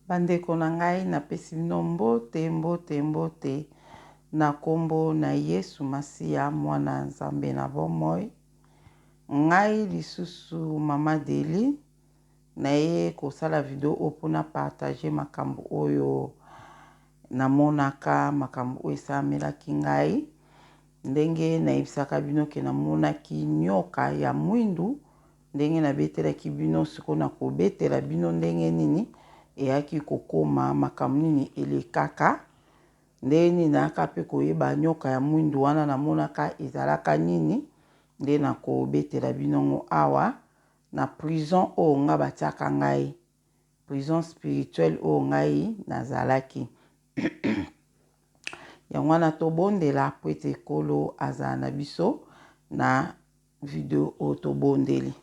Bandeko na ngai, napesi bino mbote, mbote, mbote na kombo na Yesu Masiya, Mwana ya Nzambe na bomoi. Ngai lisusu Mama Deli, naye kosala video oyo mpo na partager makambo oyo namonaka, makambo oyo esalamelaki ngai. Ndenge nayebisaka bino ke namonaki nyoka ya mwindu Ndenge nabetelaki bino, sikoyo nakobetela bino ndenge nini eyaki kokoma, makambo nini elekaka, ndenge nini nayaka mpe koyeba nyoka ya mwindu wana namonaka ezalaka nini, nde nakobetela bino yango awa na prison oyo nga batiaka ngai, prison spirituelle oyo ngai nazalaki. Yango wana tobondela mpo ete Nkolo azala na biso na Video oyo tobondeli.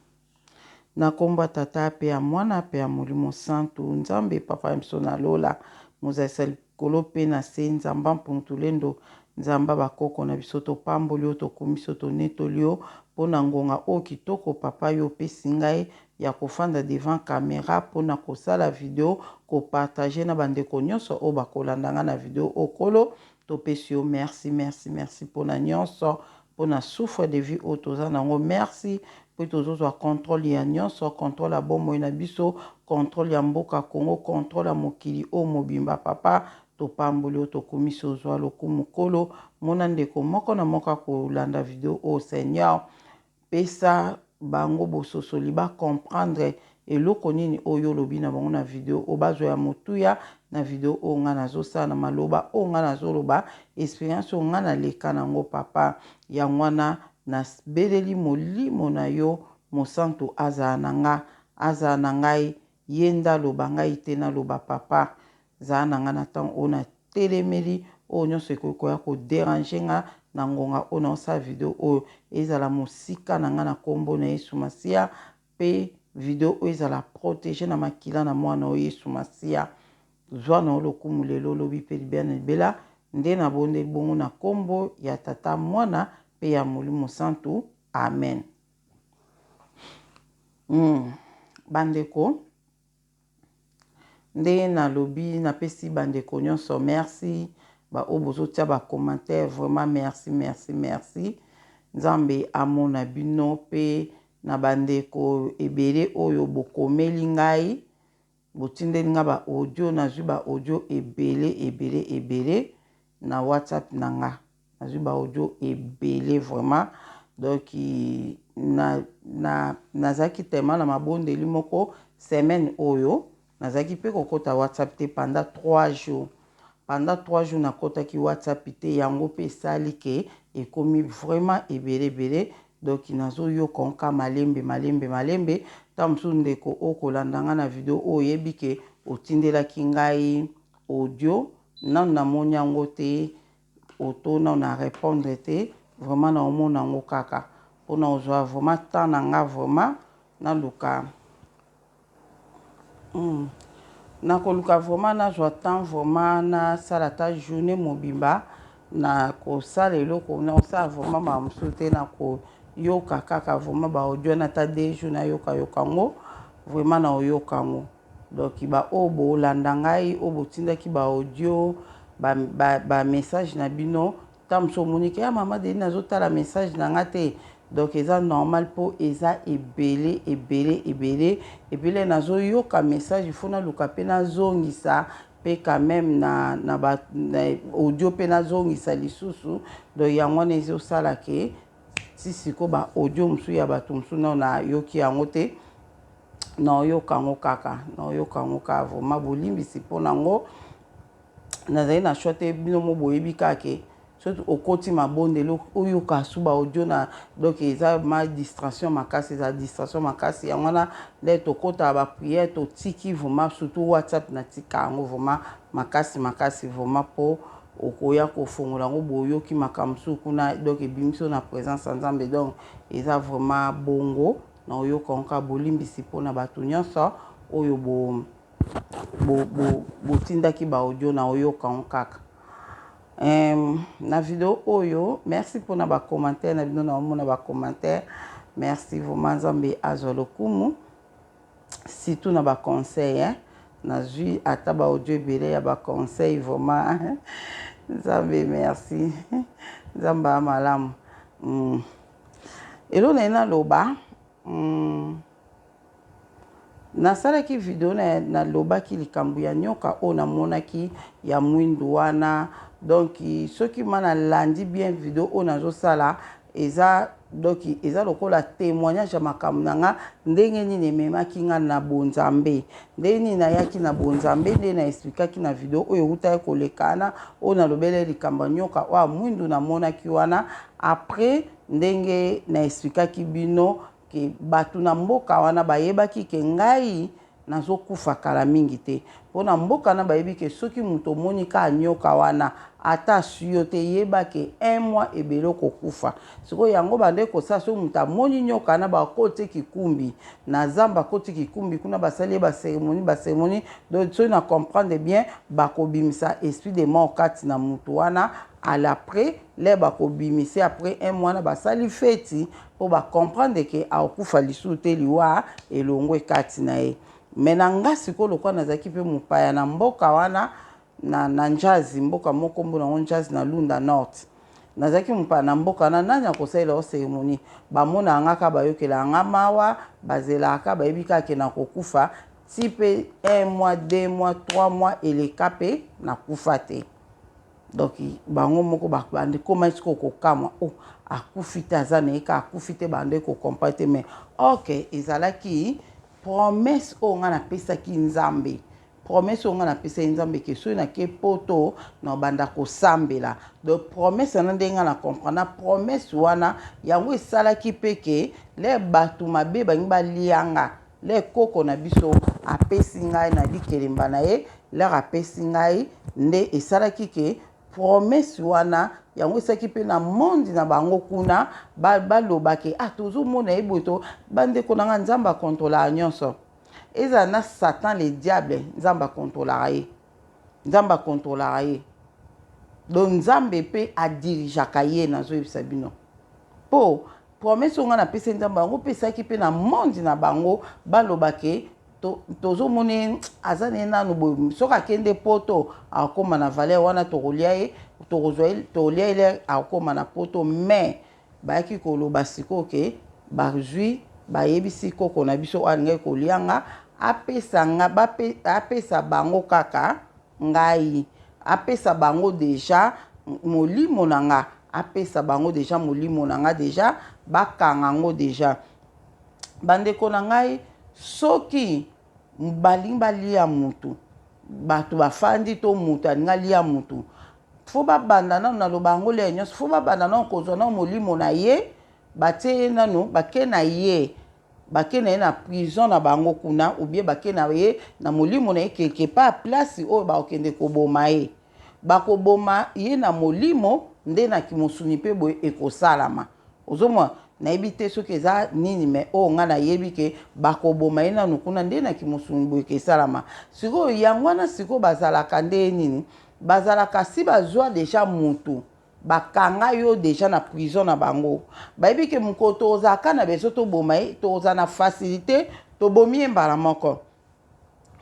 Na kombo ya Tata pe ya Mwana pe ya Molimo Santu, Nzambe Papa ya biso na lola, mozalisi ya likolo pe na se, Nzamba Mpuntulendo, Nzamba ba koko na biso, topamboli yo, tokumisi yo, tonetoli yo po na ngonga oyo kitoko Papa yo opesi ngai ya kofanda devant camera po na kosala video, ko partager na ba ndeko nionso oyo bakolanda ngai na video oyo. Nkolo, topesi yo merci, merci, merci po na nionso pona souffre de vie oyo toza nango merci po tozozwa controle ya nionso controle ya bomoi na biso controle ya mboka Congo controle ya mokili oyo mobimba papa topamboli yo tokumisi ozwa lokumu nkolo mona ndeko moko na moko akolanda video oyo seigneur Pesa bango bososoli ba comprendre eloko nini oyo olobi na bango na video oyo, bazwa ya motuya na video oyo nga nazosala, na maloba oyo nga nazoloba, experience oyo nga naleka na yango papa. Yango wana nabeleli molimo na yo mosantu azala na nga, azala na ngai, ye nde aloba ngai te naloba papa. Zala na nga na tango oyo na telemeli oyo nionso ekoki koya ko deranger nga na ngonga oyo nao sala video oyo ezala mosika na nga na kombo na yesu masiya pe video oyo ezala proteger na makila na mwana oyo yesu masiya zua na yo lokumu lelo lobi pe libela na libela nde na bondeli bongo na kombo ya tata mwana pe ya molimo santu amen. Bandeko. Ndenge nalobi napesi ba ndeko nionso merci ba oyo bozotia ba commentaire vraiment merci merci merci nzambe amona bino pe na ba ndeko ebele oyo bokomeli ngai botindeli ngai ba audio nazwi ba audio ebele ebele ebele na whatsapp na nga Nazwi ba audio ebele vraiment donc na na nazalaki tellement na mabondeli moko semaine oyo nazalaki pe kokota whatsapp te pendant 3 jours pendant 3 jours nakotaki whatsapp te yango pe esali ke ekomi vraiment ebele ebele donc nazoyoka nka malembe malembe malembe ntango mosusu ndeko okolanda ngai na video oyo oyebi ke otindelaki ngai audio nanu namoni yango te Auto nanu na repondre te vraiment nao mona ngo kaka po nao zua vraiment temps na nga vraiment naluka hum nakoluka vraiment nazua temps vraiment nasala ata journee mobimba na kosala eloko nakosala vraiment makambo mosusu te nakoyoka kaka vraiment ba audio wana ata deux jours nayoka yoka ngo vraiment nakoyoka ngo. Donc ba oyo bolanda ngai oyo botindaki ba audio ba, ba, ba message na bino ntango mosusu omoni ke ah mama Deline azotala message na nga te donc eza normal mpo eza ebele ebele ebele ebele nazoyoka message il faut naluka mpe nazongisa mpe quand même na, na, ba, na audio mpe nazongisa lisusu donc yango wana ezosala ke ti sikoyo ba audio mosusu ya bato mosusu nao nayoki yango te Naoyoka yango kaka, naoyoka yango kaka vraiment bolimbisi mpo na yango nazali na choix te bino mo boyebi kaka ke soki okoti mabondeli oyoka su ba audio na donc eza ma distraction makasi eza distraction makasi yango wana nde tokotaka ba prière totiki vraiment surtout whatsapp natika yango vraiment makasi makasi vraiment mpo okoya kofongola yango boyoki makambo mosusu kuna donc ebimisi yo na présence ya nzambe donc eza vraiment bongo Nakoyoka yango kaka bolimbisi mpo na bato nyonso oyo bo, bo, bo, botindaki ba audio nakoyoka yango kaka. Um, na video oyo merci mpo na ba commentaire na bino naomona ba commentaire merci vraiment nzambe azwa lokumu surtout na ba conseil hein? Nazwi ata ba audio ebele ya ba conseil vraiment. Nzambe merci. Nzambe a malamu. Eloko naye naloba, nasalaki video nalobaki likambo ya nyoka oyo namonaki ya mwindu wana. Donc soki ma nalandi bien video oyo nazosala, eza donc eza lokola témoignage ya makambo na nga, ndenge nini ememaki nga na bonzambe, ndenge nini nayaki na bonzambe, nde na expliquaki na video oyo eutaki koleka wana, oyo nalobeli likambo ya nyoka oyo ya mwindu namonaki wana. Après, ndenge na expliquaki bino ke bato na mboka wana bayebaki ke ngai nazokufa kala mingi te, mpona mboka na bayebi ke soki moto omoni ka nyoka wana, ata aswi yo te, yeba ke un mois ebele okokufa. Sikoyo yango bande kosala, soki moto amoni nyoka wana, bakoti kikumbi na zamba, akoti kikumbi kuna, basali ye bacérémonie, bacérémonie. Donc soki na comprendre bien, bakobimisa esprit de mort kati na motu wana. À l'après le bakobimisa, après un mois na basali feti mpo bacomprendre ke akokufa lisusu te, liwa elongwe kati na ye. Me na nga sikoyo, lokola nazalaki mpe mopaya na mboka wana, na Njazi, mboka moko mbo nango Njazi na Lunda North, nazalaki mopaya na mboka wana. Nani akosalela o cérémonie? Bamonaka nga kaka, bayokelaka nga mawa, bazelaka, bayebi kaka ke na kokufa ti mpe un mois, 2 mois, 3 mois eleka mpe nakufa te. Donc bango moko bande koma sikoyo kokamwa: o oh, akufi te, aza na ye ka akufi te. Bande kocomprendre te. Mais ok, ezalaki promesse oyo ngai napesaki Nzambe, promesse oyo ngai napesaki Nzambe ke soki nake Poto, na banda kosambela. Donc promesse wana, ndenge ngai na comprendre na promesse wana, yango esalaki mpe ke le bato mabe bangi balianga le koko na biso apesi ngai na likelemba na ye. Lere apesi ngai nde esalaki ke promesse wana, yango esalaki mpe na monde na bango kuna balobaki: ah, tozomona ye boye. To bandeko na nga, Nzambe akontrolaka nyonso. Ezala na Satan le diable, Nzambe akontrolaka ye, Nzambe akontrolaka ye. Donc Nzambe mpe adirigeaka ye. Nazoyebisa bino, mpo promesse oyo ngai napesi Nzambe, yango mpe esalaki mpe na monde na bango balobake: tozomona aza ne nanu boye, soki akende Poto akóma na valeur wana, tokolia ye, tokozwa, tokolia ye, akóma na Poto. Mais bayaki koloba sikoyo ke bazwi, bayebisi koko na biso oyo alingaki kolianga, apesa nga, apesa bango kaka ngai, apesa bango déjà molimo na nga, apesa bango déjà molimo na nga, déjà bakanga yango déjà. Bandeko na ngai, soki balingi balia mutu, bato bafandi to mutu alingi alia mutu, faut babanda nano, naloba yango lia nyonso, faut babanda nano kozwa nano molimo na ye, batie ye nano, bake na ye, bake na ye na prison na bango kuna, ou bien bake na ye na molimo na ye quelque part, place oyo bakokende koboma ye. Bakoboma ye na molimo nde na kimosuni mpe boye ekosalama. Ozomona, nayebi te soki eza nini, me oyo ngai nayebi ke bakoboma ye nanu kuna nde na kimosuni boye esalama. Sikoyo yango wana, sikoyo bazalaka nde nini? Bazalaka si bazwa déjà mutu, bakanga yo déjà na prison na bango, bayebi ke mokolo tozalaka na beso toboma ye, tozala na facilité, tobomi ye mbala moko.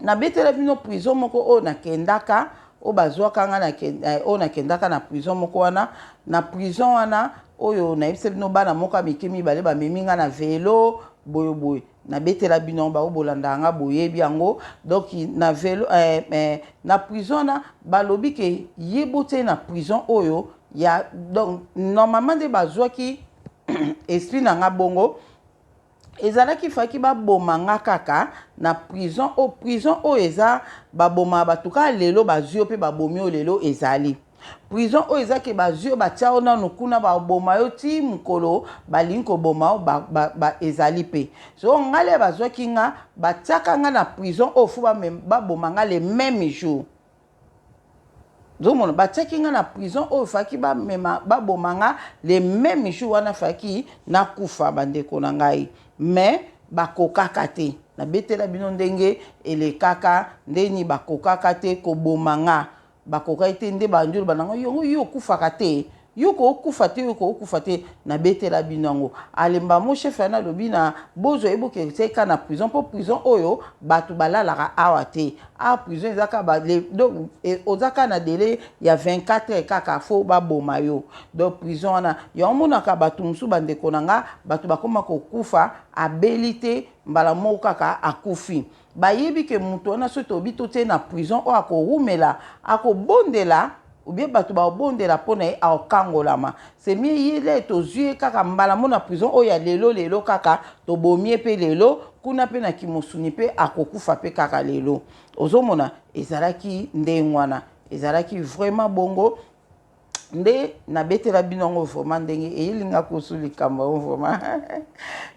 Nabetela bino prison moko oyo nakendaka, oyo bazwaka nga, oyo nakendaka na prison moko wana. Na prison wana oyo nayebisa bino, bana moko ya mike mibale bamemi nga na velo boye boye. Nabetela bino, bao bolanda nga boyebi yango. Donc na velo, na prison wana, balobi ke ye botie na prison oyo ya. Donc normalement nde bazwaki esprit na nga bongo, ezalaki faki baboma nga kaka na prison oyo. Prison oyo eza baboma bato kaka lelo, bazwi yo mpe babomi yo lelo. Ezali prison oyo eza ke bazwi yo, batia yo nanu kuna, baboma yo ti mokolo balingi koboma yo. Ezali mpe so ngai le bazwaki nga, batiaka nga na prison oyo faut baboma nga le même jour. Ozomona, batiaki nga na prison oyo faki bamema, baboma nga le même jour wana, faki nakufa, bandeko na ngai. Mais bakokaka te. Nabetela bino ndenge elekaka, ndeni bakokaka te koboma nga, bakokaki te. Nde bandi oloba nango: yongo yo okufaka te. Yo kokufa te, yo kokufa te. Nabetela bino yango. Alemba mo chef wana alobi na bozwa ye, bokende ka na prison, mpo prison oyo bato balalaka awa te. Awa prison eza kaka, donc oza kaka na délai ya 24 heures kaka, fo baboma yo. Donc prison wana yango monaka bato mosusu, bandeko na nga, bato bakóma kokufa, abeli te, mbala moko kaka akufi. Bayebi ke moto wana, soki toyebi totie na prison oyo, akorumela, akobondela obie, bato babondela mpo na ye, akokangolama. C'est mieux ye le tozwi ye kaka mbala mo na prison oyo ya lelo lelo, kaka tobomi ye mpe lelo kuna mpe na kimosuni mpe akokufa mpe kaka lelo. Ozomona, ezalaki ndenge wana, ezalaki vraiment bongo nde nabetela bino yango. Vraiment, ndenge eyelinga kosu likambo yango, vraiment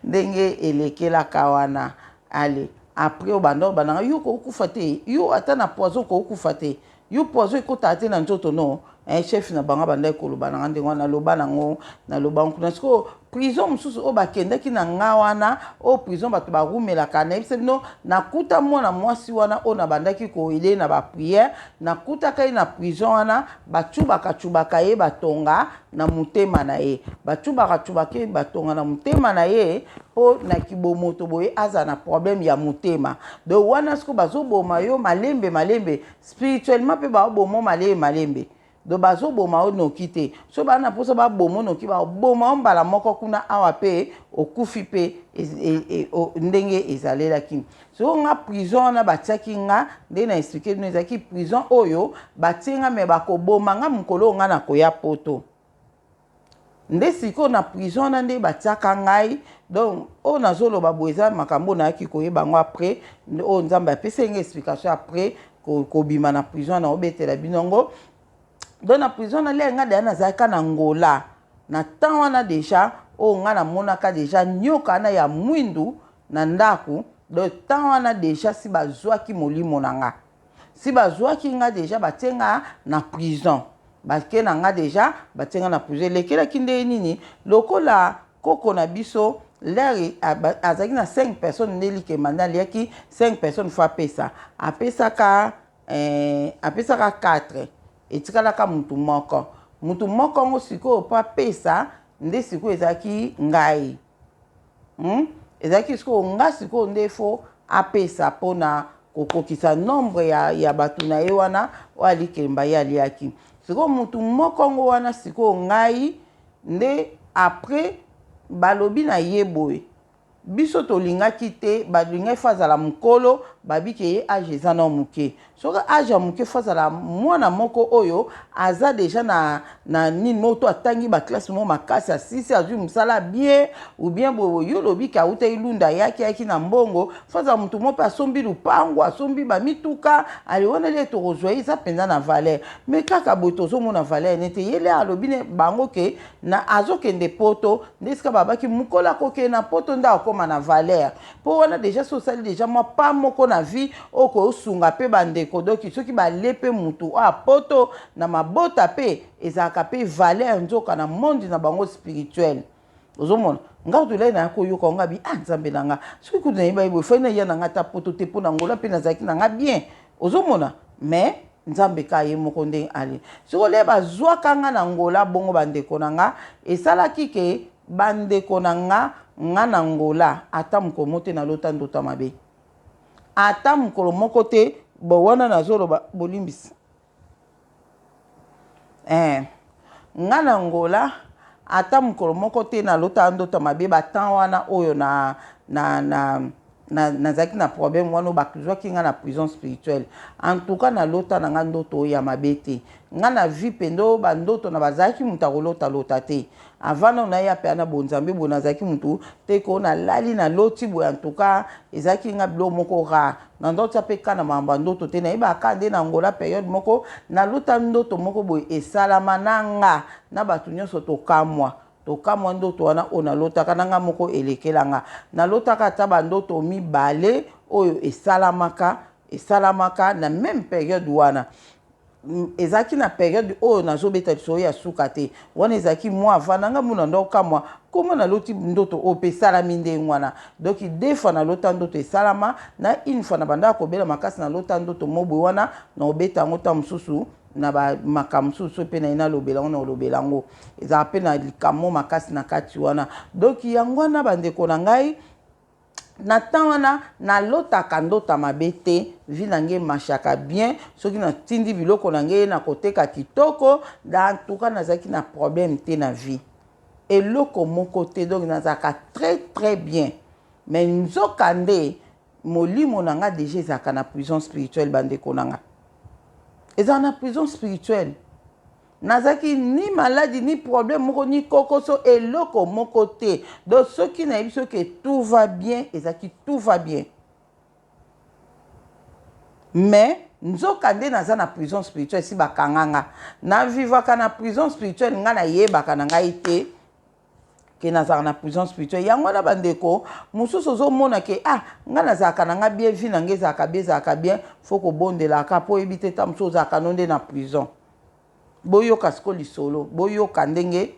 ndenge elekelaka wana. Ale après obanda obandanga: yo kokufa te, yo ata na poison kokufa te, yo poison ekotaka te na nzoto. No chef na bango abandaki koloba nanga ndenge wana. Naloba nango, naloba kuna. Sikoyo prison mosusu oyo bakendaki na nga wana, oyo prison bato barumelaka, nayebisa bino, nakuta mwana mwasi wana oyo nabandaki koaider na baprière. Nakutaka ye na prison wana, bacubaka-cubaka ye, batonga na motema na ye, bacubaka-cubaka ye, batonga na motema na ye mpo na kibomoto boye, aza na problème ya motema. Donc wana sikoyo bazoboma yo malembe malembe, spirituellement mpe baoboma malembe malembe. Donc bazoboma yo noki te. So baa na mposa baboma noki, baboma yo mbala moko kuna awa mpe okufi mpe ndenge ezalelaki. Soko nga prison wana batiaki nga, nde na expliquer bino, ezalaki prison oyo batie nga, me bakoboma nga mokolo oyo nga na koya Poto. Nde sikoyo na prison wana nde batiaka ngai. Donc oyo nazoloba boye eza makambo oyo nayaki koyeba yango après, oyo Nzambe apesi nga explication après kobima na prison na obetela bino yango. Donc na prison nalia nga deya, nazalaka na Ngola na temps wana déjà oyo nga namonaka déjà nyoka wana ya mwindu na ndako. Donc temps wana déjà si bazwaki molimo na nga, si bazwaki nga déjà, batie nga na prison, bake na nga déjà, batie nga na prison. Elekelaki nde nini? Lokola koko na biso lere azalaki na 5 personnes, nde likemba nde aliaki 5 personnes, fo apesa, apesaka 4, etikalaka mutu moko. Mutu moko yango sikoyo mpo apesa nde sikoyo ezalaki ngai, Ezalaki sikoyo nga sikoyo nde fo apesa mpona kokokisa nombre ya bato na ye wana oyo alikemba ye aliaki. Sikoyo mutu moko yango wana sikoyo ngai nde. Après balobi na ye boye: biso tolingaki te, balingaki fo azala mokolo. Babiki ye âge eza na moke. Soki âge ya moke, fo azala mwana moko oyo aza déjà na nini moko to atangi baclasse moko makasi, asisi, azwi mosala bien ou bien boye. Yo olobi ke awutaki Lunda, ayaki, ayaki na mbongo, fo azala motu moko mpe asombi lupango, asombi bamituka. Ale wana le tokozwa ye, eza mpenza na valeur. Mais kaka boye tozomona valeur nete ye. Le alobi ne bango ke na azokende Poto, nde esika babaki mokolo akokende na Poto nde akóma na valeur. Mpo wana déjà so osali déjà mwa pa moko na vie oyo kosunga mpe bandeko. Donc soki bale mpe mutu oyo apoto na mabota mpe ezalaka mpe valeur nzoka na monde na bango spirituel. Ozomona nga kutu lai naya koyoka ngo abi: ah, Nzambe na nga, soki kutu nayeba ye boye, fai naya na nga ata Poto te, mpo na Ngola mpe nazalaki na nga bien. Ozomona, mais Nzambe ka ye moko ndenge ale. Soki olie bazwaka nga na Ngola bongo, bandeko na nga, esalaki ke bandeko na nga, nga na Ngola ata mokolo moko te nalota ndoto mabe, ata mokolo moko te. Bo wana nazoloba, bolimbisa, nga na Ngola ata mokolo moko te nalota ndoto mabe. Batemps wana oyo na nazalaki na problème wana oyo bazwaki nga na prison spirituelle, en tout cas nalota na nga ndoto oyo ya mabe te. Nga na vie mpenza oyo bandoto na bazalaki moto akolotalota te. Avant nano naya mpe na bonzambe boye, nazalaki motu te ko nalali naloti boye. En tout cas ezalaki nga biloko moko rare na ndoto mpe ka na makambo ya ndoto te. Nayebaka nde na Ngola période moko nalota ndoto moko boye, esalama na nga na bato nyonso, tokamwa, tokamwa ndoto wana oyo nalotaka na nga moko. Elekelanga nalotaka ata bandoto mibale oyo esalamaka na même période wana. Ezalaki na période oyo nazobeta lisolo ya suka te. Wana ezalaki mwa avant na nga mona ndo kamwa koma naloti ndoto oyo mpe esalami ndenge wana. Donc deux fois nalota ndoto esalama na une fois na bandaka kobela makasi, nalota ndoto mo boye wana na obeta yango ta mosusu. na bamakambo mosusu mpe naye nalobela yango, na kolobela yango, ezalaka mpe na likambo makasi na kati wana. Donc yango wana, bandeko na ngai, na temps wana nalotaka ndota mabe te. Vie na ngai emashaka bien. Soki natindi biloko na ngai na koteka kitoko, en tout cas nazalaki na problème te na vie, eloko moko te. Donc nazalaka très très bien. Mais nzoka nde molimo na nga déjà ezalaka na prison spirituelle. Bandeko na nga, ezalaka na prison spirituelle. Nazalaki ni maladi, ni problème moko, ni kokoso, eloko moko te. Donc soki nayebi soki tout va bien, ezalaki tout va bien, mais nzoka nde naza na prison spirituelle. Esi bakanga nga, navivaka na prison spirituelle. Nga nayebaka na ngai te ke nazalaka na prison spirituelle. Yango wana, bandeko mosusu, ozomona ke ah, nga nazalaka na nga bien, vie na nga ezalaka bien, ezalaka bien, faut kobondelaka mpo oyebi te ta mosusu ozalaka no nde na prison. Boyoka siko lisolo, boyoka ndenge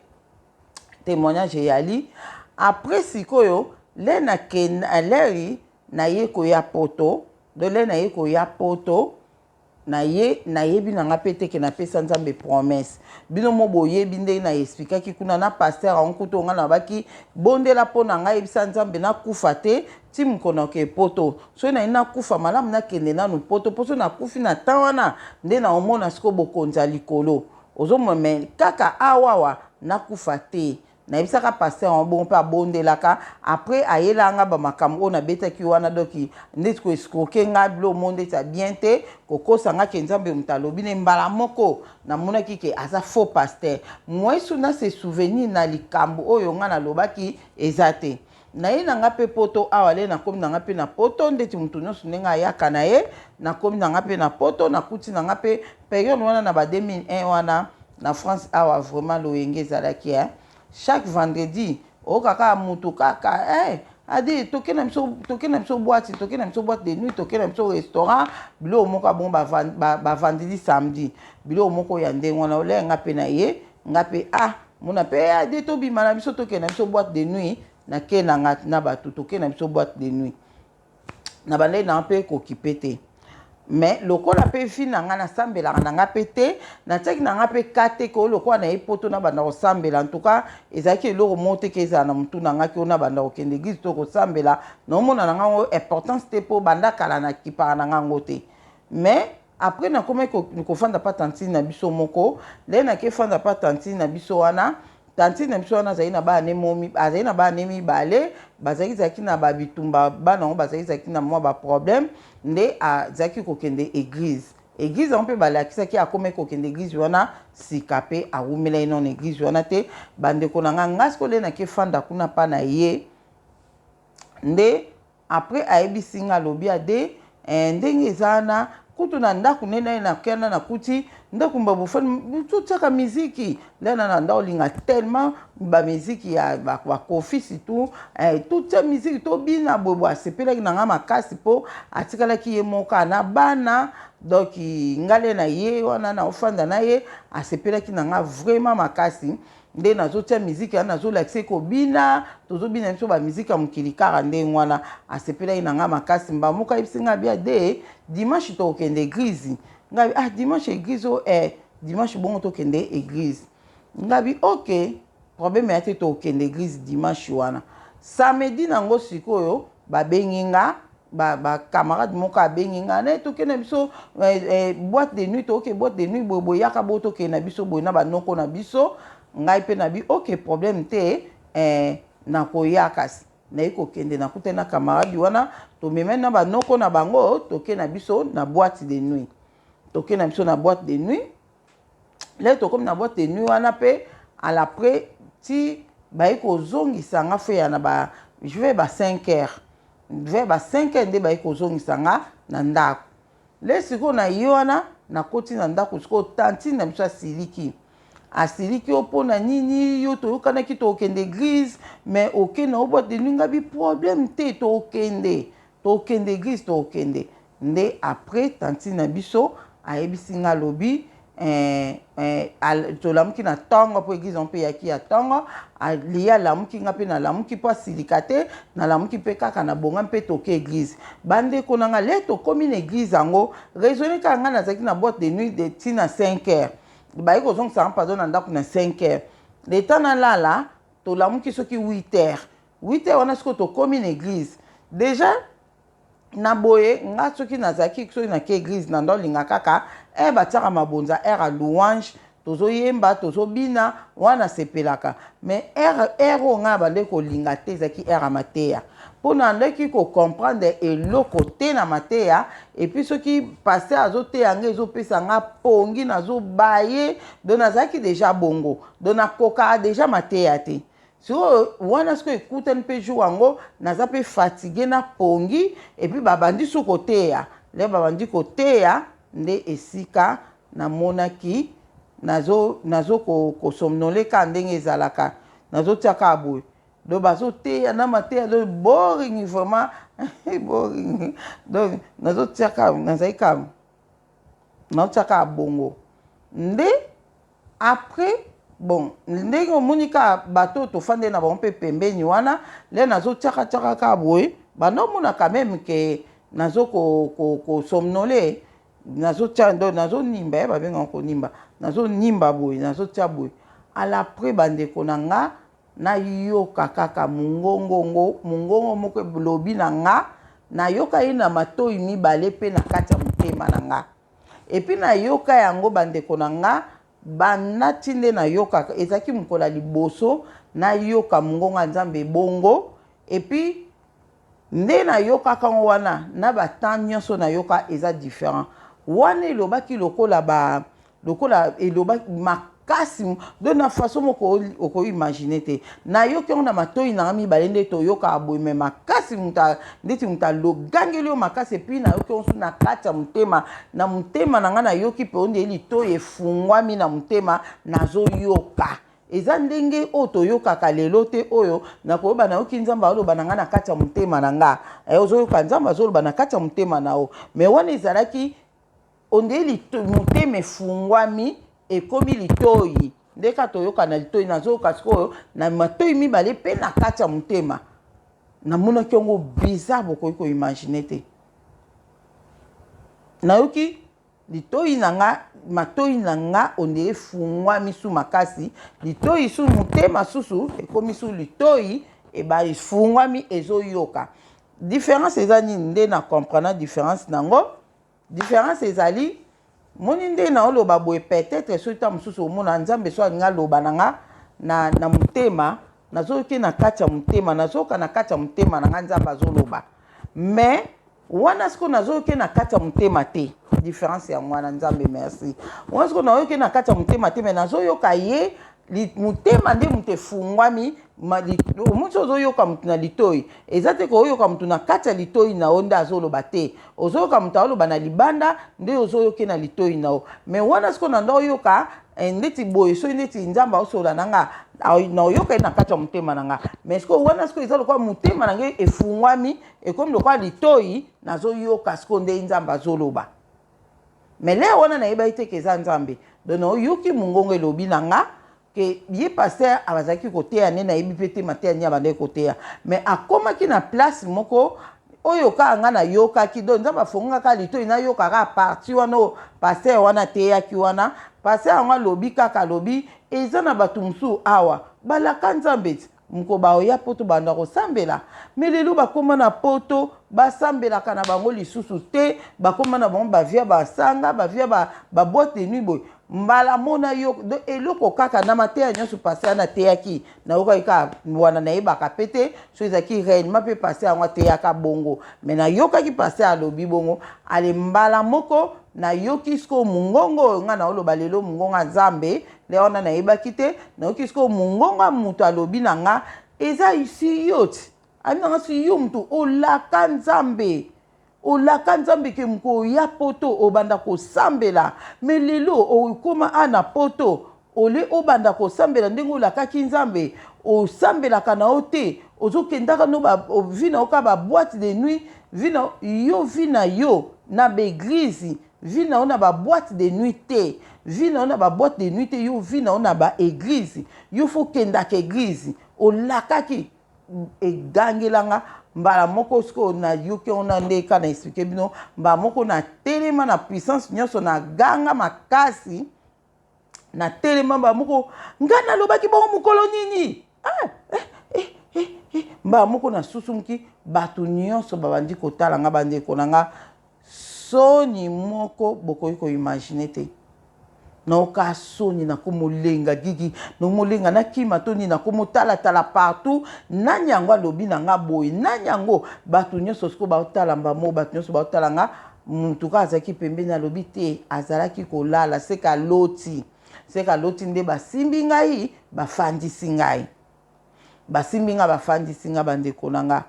témoignage eyali. Après sikoyo le nakende leri naye koya Poto. Do le naye koya Poto, naye nayebi na nga mpe te ke napesa Nzambe promesse. Bino mo boyebi ndenge na expliquaki kuna na pasteur yango. Kutu nga nabaki bondela mpo na ngai, yebisa Nzambe nakufa te ti mokolo oke Poto. Soki naye nakufa, malamu nakende nanu Poto, mpo soki nakufi na temps wana nde naomona sikoyo bokonzi ya likolo. Ozomona, me kaka awawa nakufa te. Nayebisaka pasteur yango bongo mpe abondelaka. Après ayelanga bamakambo oyo nabetaki wana. Donc ndeti koescroquer nga, bilo mo ndeti ya bien te, kokosa nga ke Nzambe moto alobi ne. Mbala moko namonaki ke aza faux pasteur. Moyesu na se souvenir na likambo oyo nga nalobaki eza te. Naye na nga mpe Poto awa. Le nakomi na nga mpe na Poto, ndeti motu nyonso ndenge ayaka na ye, nakomi na nga mpe na Poto. Nakuti na nga mpe période wana na ba 2001 wana na France awa, vraiment loyenge ezalaki, eh? Chaque vendredi oyoka kaka motu kaka eh, ade toke na biso, toke na biso boîte, toke na biso boîte de nuit, toke na biso restaurant, biloko moko bongo, bavendredi, samedi, biloko moko ya ndenge wana. Oleye nga mpe na ye, nga mpe ah, mona mpe ade tobima na biso, tokende na biso boîte de nuit. Nake na nga na bato, toke na biso boîte de nuit. Na bandeli na nga mpe kokipe te, mais lokola mpe vie na nga nasambelaka na nga mpe te, natiaki na nga mpe ka te ke oyo lokola na ye Poto na banda kosambela. En tout cas ezalaki eloko moko te ke ezala na motu na nga ke oyo na banda kokende église to kosambela. Naomona na nga ngo importance te, mpo banda kala nakipaka na nga ngo te. Mais après nakomaki kofanda pa tantine na biso moko. Nde nake fanda pa tantine na biso wana. Tantine na biso wana azali na bana momi, azali na bana mibale. Bazalaki zalaki na babitumba, bana yango bazalaki zalaki na mwa baproblème. Nde azalaki kokende église. Église yango mpe balakisaki, akomaki kokende église wana sika mpe awumelaki nano église wana te. Bandeko na nga, nga sikoyo nde nake fanda kuna mpa na ye. Nde après ayebisi nga, alobi ade eh, ndenge eza wana kutu na ndako nde naye nakenda, nakuti ndako mba bofani, totiaka miziki. Nde na nda olinga tellement bamiziki ya baKoffi surtout eh, totia miziki, tobina boye. Asepelaki na nga makasi mpo atikalaki ye moko na bana. Donc nga nde na ye wana naofanda na ye, asepelaki na nga vraiment makasi. Nde nazotia miziki wana, nazolakisa kobina, tozobina biso bamiziki ya mokili kaka ndenge wana. Asepelaki na nga makasi. Mba moko ayebisi nga bia de dimanche tokokende église. Ngai ah, dimanche église o eh, dimanche bongo tokende église. Ngabi ok, problème ya te, tokokende église dimanche wana. Samedi nango sikoyo babengi nga, bacamarade ba moko abengi nga na tokende na biso eh, eh, boîte de nuit, toke boîte de nuit boye boye, yaka boye, tokende na biso boye na banoko na biso. Ngai mpe na bi ok, problème te, eh, nakoya. Kasi naye kokende, nakutani na camarade wana, tomemani na banoko na bango, toke na biso na boîte de nuit. Toke na biso na boîte de nuit. Le tokomi na boîte de nuit wana mpe, à l'après ti baye kozongisa nga, fo ya na ba je vais ba 5 heures, vers ba 5 heures nde baye kozongisa nga na ndako. Le sikoyo na ye wana nakoti na ndako, sikoyo tantine na biso asiliki, asiliki: "Yo, mpo na nini yo toyokanaki tokende église, mais okende o boîte de nuit?" Nga bi problème te, tokende, tokende église, tokende. Nde après tantine na biso ayebisi nga, alobi Eh, eh, tolamuki na ntongo mpo eglise yango mpe eyaki ya ntongo. Aliye alamuki, nga mpe nalamuki mpo asilika te. Nalamuki mpe kaka na bonga mpe toke eglise. Bandeko na nga, le tokómi na eglise yango, raisonne kaka, nga nazalaki na boîte de nuit de ntina 5 heures, baye kozongisaka pardon na ndako na 5 heures. Leta nalala, tolamuki soki 8 heures. 8 heures wana sikoyo tokómi na église déjà. Na boye nga soki nazalaki, soki nake église, na ndolinga kaka e batiaka mabonza, heure ya louange, tozoyemba, tozobina, wana sepelaka. Mais heure oyo ngai bande kolinga te ezalaki heure ya mateya, mpo na ndaki kocomprendre eloko te na mateya. Et puis soki pasteur azoteya nga, ezopesa nga pongi, nazobaye. Donc nazalaki déjà bongo, donc nakokaka déjà mateya te. Sikoyo wana sikoyo ekutani mpe jour yango naza mpe fatigué na pongi. Et puis babandi su koteya, le babandi koteya nde esika namonaki nazo, nazo kosomnoler kaka ndenge ezalaka, nazotia kaka boye. Donc bazoteya na mateya, donc boring, vraiment boring. Donc nazotia kaka, nazali kaka nazotia kaka bongo. Nde après, bon, ndenge omoni kaka bato oyo tofandeli na bango mpe pembeni wana, le nazotiaka-tiaka kaka boye, banda omona quand même ke nazo kosomnoler, nazotia, donc nazonimba, ye babengaka konimba, nazonimba boye, nazotia boye. Alaprès, bandeko na nga, nayoka kaka mongongongo, mongongo moko elobi na nga. Nayoka ye na matoi mibale mpe na kati ya motema na nga. Et puis nayoka yango, bandeko na nga, banda ti nde nayokaka, ezalaki mokolo ya liboso nayoka mongongo ya Nzambe bongo. Et puis nde nayokaka ngo wana, na batemps nyonso nayoka eza différent. Wana elobaki lokola ba lokola elobaki makasi, donc na façon moko okoimaginer te. Nayoki yango na matoi nanga mibale, nde toyokaka boye, mais makasi, ndeti moto alogangeli yo makasi. Et puis nayoki yango so na kati ya motema, na motema na ngai nayoki mpe onde litoi efungwami na motema, nazoyoka. Eza ndenge oyo toyokaka lelo te. Oyo nakoyeba, nayoki Nzambe aloba na ngai na kati ya motema na nga. Ozoyoka Nzambe azoloba na kati ya motema na yo, mais wana ezalaki onde motema efungwami, ekomi litoi. Nde kaka toyoka na litoi, nazoyoka sikoyo na matoi mibale mpe na kati ya motema. Namonaki yango bizarre, bokoki koimaginer te. Nayoki litoi na nga, matoi na nga onde efungwami su makasi, litoi su, motema susu ekomi su litoi eba efungwami, ezoyoka. Différence eza nini? Nde na comprendre différence nango. Différence ezali, moni nde naoloba boye, peut-être soki ta mosusu omona Nzambe so alingi aloba na nga na motema, nazoyoki na kati ya motema, nazoyoka na kati ya motema na nga Nzambe azoloba. Mais wana sikoyo nazoyoki na kati ya motema te. Différence yango wana. Nzambe merci. Wana sikoyo nayoki na kati ya motema te, mais nazoyoka ye motema nde moto efungwami. Omoni, so ozoyoka motu na litoi, eza te koyoka motu na kati ya litoi na yo nde azoloba te. Ozoyoka moto azoloba na libanda, nde ozoyoki na litoi na yo. Mais wana sikoyo na nde oyoka ndeti boye, soki ndeti Nzambe aosolola na nga, naoyoka ye na kati ya motema na nga. Mais sikoyo wana sikoyo eza lokola motema na ngai efungwami, ekomi lokola litoi, nazoyoka sikoyo nde Nzambe azoloba. Mais l'heure wana nayebaki te ke eza Nzambe. Donc naoyoki mongongo elobi na nga ke ye pasteur azalaki koteya, nde nayebi mpe te mateya nini abandaki koteya, mais akomaki na place moko oyo kaka nga nayokaki. Donc Nzambe afongaka litoi, nayokaka partie wana oyo pasteur wana ateyaki. Wana pasteur yango alobi kaka, alobi eza na bato mosusu awa balaka Nzambe ti moko baoya poto banda kosambela, mais lelo bakóma na poto, basambelaka na bango lisusu te. Bakóma na bango bavia basanga, bavia baboîte de nuit boye. Mbala mona yo eloko kaka na mateya nyonso pasteur wana ateyaki, nayokaki kaka wana. Nayebaka pe te so ezalaki réellement mpe pasteur yango ateyaka bongo, mais nayokaki pasteur alobi bongo. Ale, mbala moko nayoki sikoyo mongongo oyo ngai naoloba lelo, mongongo ya Nzambe. Nde wana nayebaki te. Nayoki sikoyo mongongo ya moto alobi na nga, eza isi yo ti abi nanga si yo moto olaka Nzambe, olaka Nzambe ke moko oya poto obanda kosambela, mais lelo okóma a na poto, ole obanda kosambela ndenge olakaki Nzambe, osambelaka na yo te. Ozokendaka no vie na yo kaka baboîte de nuit, vie na yo, vie na yo na baéglise, vie na yo na baboîte de nuit te. Vie na yo na ba boîte de nuit te, yo vie na yo na ba église. Yo faut kendaka église. Olakaki egangela nga mbala moko. Sikoyo nayoki yango na nde ka na expliquer bino. Mbala moko natelema na puissance nyonso, naganga makasi, natelema mbala moko. Ngai nalobaki bongo mokolo nini? Ah, eh, eh, eh, eh. Mbala moko nasusumuki, bato nyonso babandi kotala nga. Bandeko na nga, soni moko bokoki koimaginer te. Naoka soni, nakomolenga gigi, nakomolenga, nakima to nini, nakomotalatala partout. Nani yango alobi na nga boye? Nani yango? Bato nyonso sikoyo baotala mbamo, bato nyonso baotala nga. Mutu kaka azalaki pembeni alobi te, azalaki kolala, seka aloti, seka aloti nde basimbi ngai, bafandisi ngai, basimbi nga, bafandisi nga. Bandeko na nga,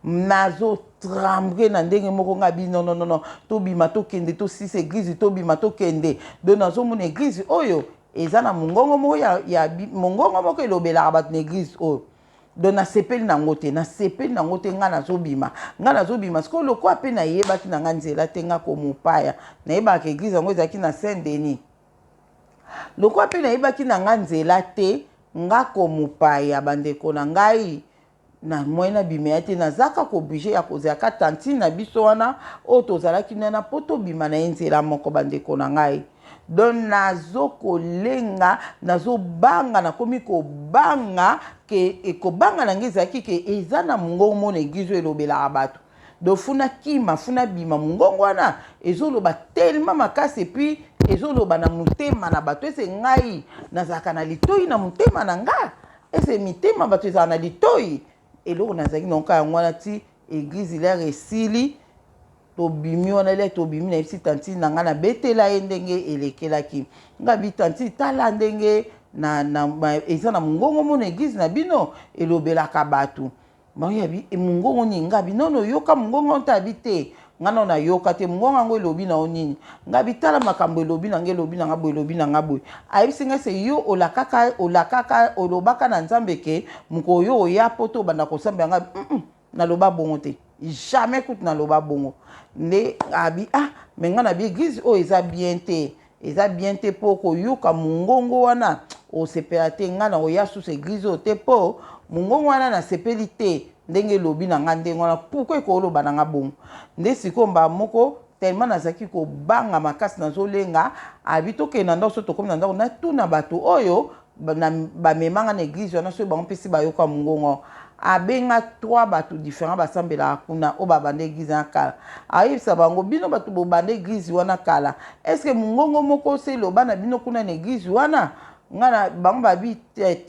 nazotrembler na ndenge moko. Nga bi nononono, tobima, tokende, tosisa église, tobima, tokende. Donc nazomona église oyo eza na mongongo moko ya mongongo moko elobelaka bato na église oyo. Donc nasepeli nango te, nasepeli nango te. Ngai nazobima, ngai nazobima. Sikoyo lokola mpe nayebaki na ngai nzela te, nga komopaya, nayebaka église yango ezalaki na Saint Denis. Lokola mpe nayebaki na ngai nzela te, nga komopaya, bandeko na ngai, na moi nabima ya te. Naza kaka obligé ya kozalaka tantine na biso wana oyo tozalaki nana mpo tobima na ye nzela moko. Bandeko na ngai, donc nazokolenga, nazobanga, nakomi kobanga ke kobanga na ngai ezalaki ke eza na mongongo mona église oyo elobelaka bato. Donc funa kima, funa bima. Mongongo wana ezoloba tellement makasi, et puis ezoloba na motema na bato. Ese ngai nazalaka na litoi na motema na nga? Ese mitema bato ezala na litoi? Eloko nazalaki naoka yango wana. Ti église lere esili, tobimi wana. Le tobimi, nayebisi tantine na ngai, nabetela ye ndenge elekelaki nga. Bi tantine, tala ndenge na eza na mongongo mona église na bino elobelaka bato. Bango yabi mongongo nini? Nga bi nono oyoka mongongo nte? Abi te, nga nano nayoka te. Mongongo yango elobi na yo nini? Nga bi tala makambo elobi na nga, elobi na nga boye, elobi na nga boye. Ayebisi ngai se yo olakaka, olakaka, olobaka na Nzambe ke mokolo yo oya po to obanda kosambela. Nga naloba bongo te, jamais kutu naloba bongo. Nde abi ah, mais nga na bi église oyo eza bien te, eza bien te, mpo koyoka mongongo wana osepela te. Nga na oya susu église oyo te, mpo mongongo wana nasepeli te ndenge elobi na nga ndenge wana. Pourquoi ekoloba na nga bongo? Nde sikoyo mbala moko, tellement nazalaki kobanga makasi, nazolenga. Abi tokende na ndako. So tokomi na ndako, natuna bato oyo bamemanga na église wana soki bango mpesi bayoka mongongo. Abenga trois bato différent basambelaka kuna, oyo babanda église wana kala. Ayebisa bango: bino bato bobanda église wana kala, est-ce mongongo moko se eloba na bino kuna na église wana? Nga na bango babi te.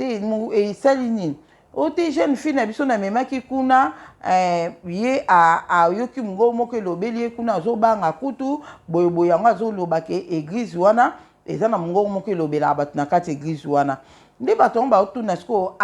Esali nini? Oyo te, jeune fille na biso namemaki kuna, ye ayoki mongongo moko elobeli ye kuna, azobanga kutu boyeboye. Yango azoloba ke église wana eza na mongongo moko elobelaka bato na kati église wana. Nde bato yango baotuna sikoyo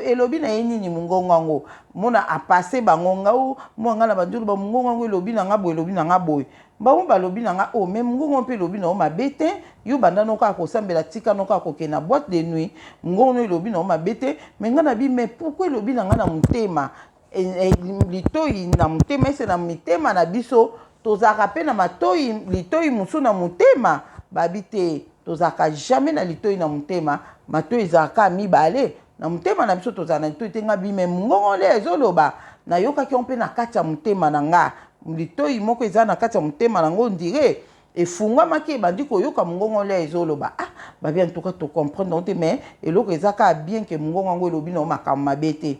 elobi na ye nini mongongo yango. Mona apase bango ngau mwa ngai na bandi oloba mongongo yango elobi na nga boye, elobi na nga boye. Bango balobi na nga o oh, mais mongongo mpe elobi na yo mabe te. Yo banda no kaka kosambela, tika no kaka kokende na boîte de nuit. Mongongo no elobi na yo mabe te. Mais ngai na bi mais pourquoi elobi na ngai na motema, litoi na motema? Ese na mitema na biso tozalaka mpe na matoi, litoi mosusu na motema? Babi te, tozalaka jamais na litoi na motema. Matoi ezalaka mibale na motema na biso, tozala na litoi te. Nga bi mais mongongo nde ezoloba, nayokaki yango mpe na kati ya motema na nga. Litoi moko eza na kati ya motema nango, on dirait efungwamaki, ebandi koyoka mongongo nde ezoloba. Ah, babi en tout cas tocomprendre yango te, mais eloko eza kaka bien ke mongongo yango elobi na yo makambo mabe te.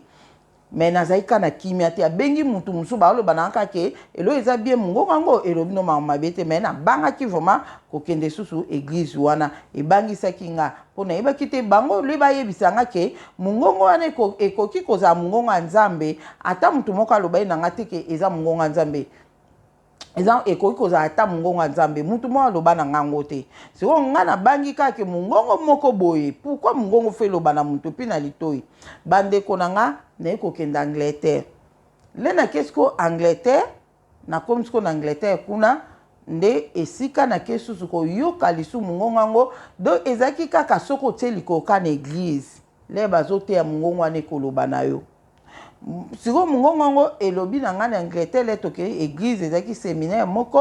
Mais nazali kaka na kimia te. Abengi mutu mosusu, baoloba na kaka ke eloko eza bien, mongongo yango elobi no makambo mabe te. Mais nabangaki vraiment kokende susu église wana, ebangisaki nga, mpo nayebaki te bango le bayebisa nga ke mongongo wana ekoki kozala mongongo ya Nzambe. Ata motu moko aloba ye na nga te ke eza mongongo ya Nzambe, eza ekoki kozala ata mongongo ya Nzambe. Mutu moko aloba na ngango te. Sikoyo nga nabangi kaka ke mongongo moko boye, pourquoi mongongo faut eloba na motu mpe na litoi? Bandeko na nga, naye kokende Angleterre. Nde nake sikoyo Angleterre, nakomi sikoyo na Angleterre kuna nde esika nake susu koyoka lisusu mongongo yango. Donc ezalaki kaka soki otie likolo na église, le bazoteya, mongongo wana ekoloba na yo. Sikoyo mongongo yango elobi na ngai na Angleterre. Le tokei église, ezalaki séminaire moko.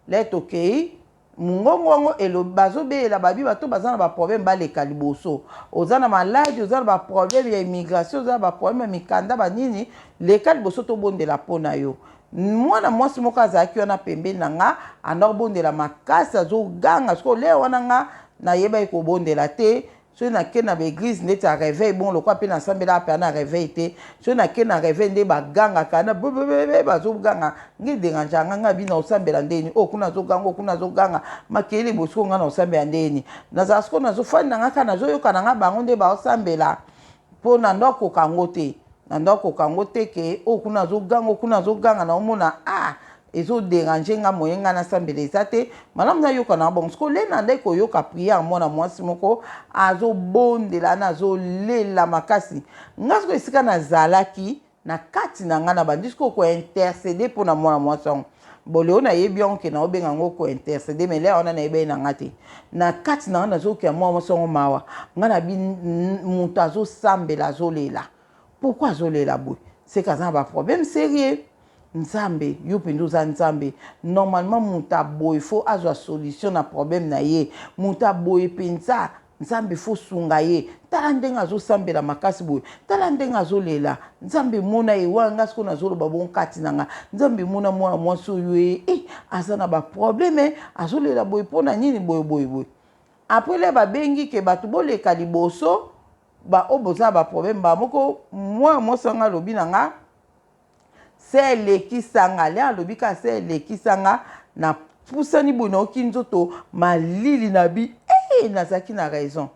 Le tokei Mongongo yango elobi, bazobeyela babi bato baza na baproblème baleka liboso. Oza na maladi, oza na baproblème ya immigration, oza na baproblème ya mikanda banini, leka liboso tobondela mpo na yo. Mwana mwasi moko azalaki wana pembeni na nga, anda kobondela makasi, azoganga. Sikoyo leo wana nga nayebaki kobondela te. Soki nake na baeglise ndeti ya réveil, bon, lokola mpe nasambelaka mpe na réveil te, soki nake na réveil nde bagangaka na bebebebe, bazoganga, nge dérangeaka nga. Nga bina osambela ndeni oyo kuna azoganga, oyo kuna azoganga makelele boye. Sikoyo nga na osambela ndeni nazala? Sikoyo nazofandi na nga kaka, nazoyoka na nga bango nde baosambela, mpo na ndo akoka yango te, na ndo akoka yango te ke oyo kuna azoganga, oyo kuna azoganga. Naomona, ah, ezodéranger nga, moye nga nasambela eza te malamu, nayoka na bongo. Sikoyo le na ndai koyoka prière, mwana mwasi moko azobondela na azolela makasi. Nga sikoyo esika nazalaki na kati na nga, na bandi sikoyo kointercéder mpona mwana mwasi yango. Boleo nayebi yango ke naobenga yango kointercéder, mais lere wana nayebi ye na nga te. Na kati na nga nazokea mwana mwasi yango mawa. Nga na bi moto azosambela, azolela, pourquoi azolela boye? Seke aza na baproblème sérieux. Nzambe, yo mpenza oza Nzambe. Normalement moto aboye faut azwa solution na problème na ye. Moto aboye mpenza, Nzambe, faut sunga ye. Tala ndenge azosambela makasi boye, tala ndenge azolela. Nzambe, mona ye wana. Nga sikoyo nazoloba bongo kati na nga: Nzambe, mona mwana mwasi oyo ye e aza na baproblème, azolela boye mpo na nini? Boye boye boye. Après le babengi ke bato boleka liboso, baoyo boza na baproblème. Bamoko mwana mwasi wanga alobi na nga se elekisanga le, alobi kaka se elekisanga. Napusani boye, nayoki nzoto malili na bi e nazalaki na raison,